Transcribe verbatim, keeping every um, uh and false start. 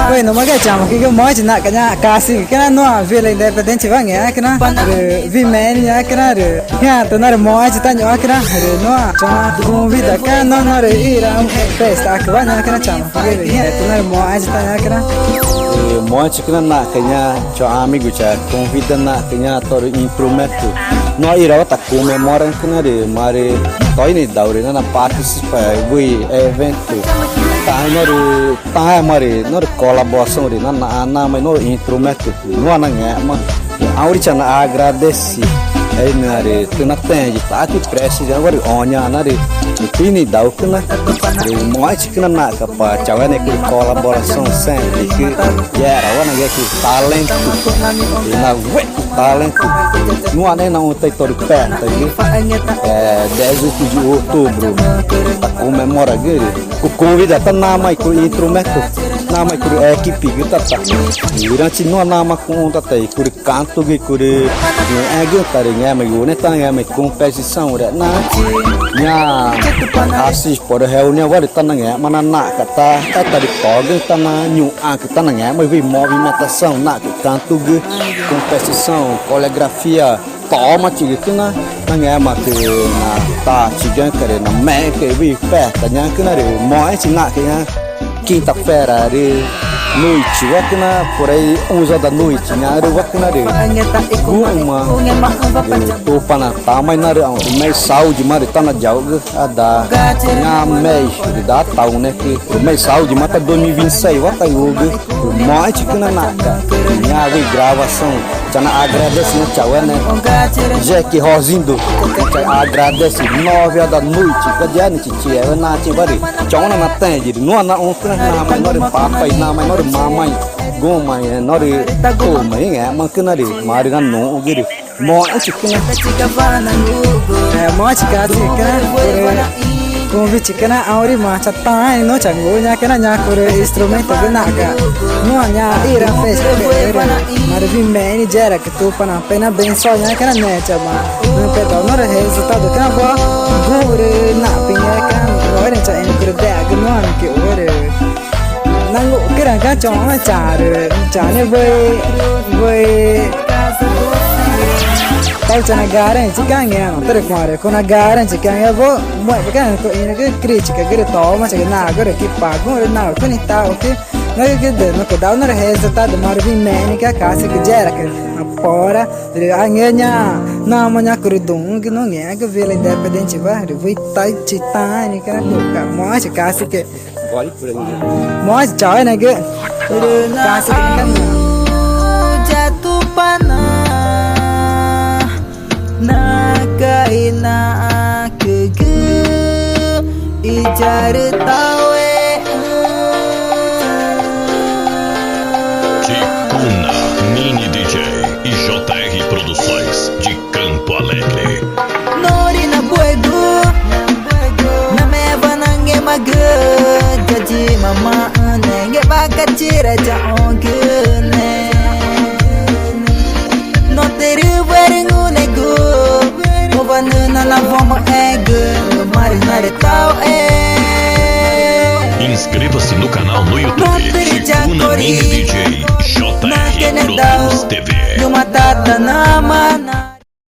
Bueno, magã chama, que que mote na caña, casi, que na no, Vila Independente, vai, né, que na, vimene, né, que na, ya, tu na mote, tá, né, que na, no, chama, convida, que na, no, no, ira, festa, que vai, né, que na, chama, que na, mote, tá, né, que na. Mote, que na, na, que na, chama amigo, chama, convida, na, que na, todo instrumento. No, ira, tá comemorando, que na, mare, tô indo, da, na, na, participa, vui, evento. Tá, no, Tá, mare, no ri colaboração ri na, na, na, mas no instrumento, no na ngẽma. Aurita na agradece. Aí, na ri, tu na tende, tá, tu presta, já, agora, olha, na ri, tu tem ideia, o que na, ri, mãe, que na, na, capaz, tchau, né, que colaboração sempre, que gera, olha, né, que talento, e na, ué, talento. No, né, não, tem todo perto, aí, é, dez de outubro, tá comemora, aquele. Ku convida tá namaã i ku instrumento, namaã i ku equipegü tá, tá. Durante no namaã ku tá, tá, i ku cantogü, ku, é, é, tá, né, mas o né, tá, né, mas competição, né, na, nha, assis, por reunião, vale, tá, né, mas na, na, tá, é, tá, de toga, tá, na, nhu, ah, tá, né, mas vi movimentação, na, cantogü, competição, coreografia, toma, tigü, que na, na ngẽma, que na, tá, tigü, que na, me, que vi, festa, nha, que na, ri, mãe, se na, que na, quinta-feira, ri, noite, wa que na, por aí, onze horas da noite, nha, ri, wa que na, ri, guma, ri, Tupana, tá, mas na, ri, mês saúde, mare, tá na diálogo, a da, nha, mês, ri, da, tá, né, que, mês saúde, mata dois mil e vinte e seis, wa tá, yugu, mãe, que na, na, nha, vi, gravação, Tchau, agradece, né, tchau, é, né? Jack Rosindo, tchau, agradece, nove horas da noite, que dia, né, titi, é, na, titi, vari, tchau, na, na, tende, no, na, ontem, na, mas, no, papai, na, mas, no, mamãe, goma, é, no, toma, é, mas, que na, mare, na, no, giri, mo, é, titi, né? É, mo, titi, cara, titi, cara, convite, que na, auri, ma, tchau, tá, é, no, tchau, nha, que na, nha, core, instrumento, que na, cara, no, nha, ira, festa, que, mare, vi, meni, gera, Tupana, pena bençoa, nha, que na, né, chama. Não, perdão, no, resultado, que na, go, gore, na, pinha, que na, gore, cha, en, gore, de, que no, que, gore. Nangu, que na, que chama, chare, chare, voi, voi. Tau, cha, na, garen, chicanha, no, tere, cuare, con na, garen, chicanha, vo, mo, que na, que, que crítica, que toma, cha, na, gore, que pago, na, que ni tá, ok? No, que de, no, que dá, no, resultado, mare, vi, meni, que a casa, que gera, que a pora, Rü angenia, namaã ñacurü duü̃xü̃gü, no, ngẽãgü, Vila Independente, wa, rü wüi, tai, chi, taãẽ, ni, que na, cuca, mochi, cacique. Mochi, chau, né, gü. Rü na, cacique, ni, que na. Tupana, naca, i, na, cügü, i, charü, taue. Ticuna, Mini D J e J R Produções de Campo Alegre. Nori na buegu, na meva na ngẽmagü, jadi mama ne ngẽma cachira ja ongü ne. No terü werü ngunegu, no vanü na na vomo egü, mari na re tau e. Inscreva-se no canal no YouTube Ticuna Mini D J J R Produz T V. Numa tata na mana.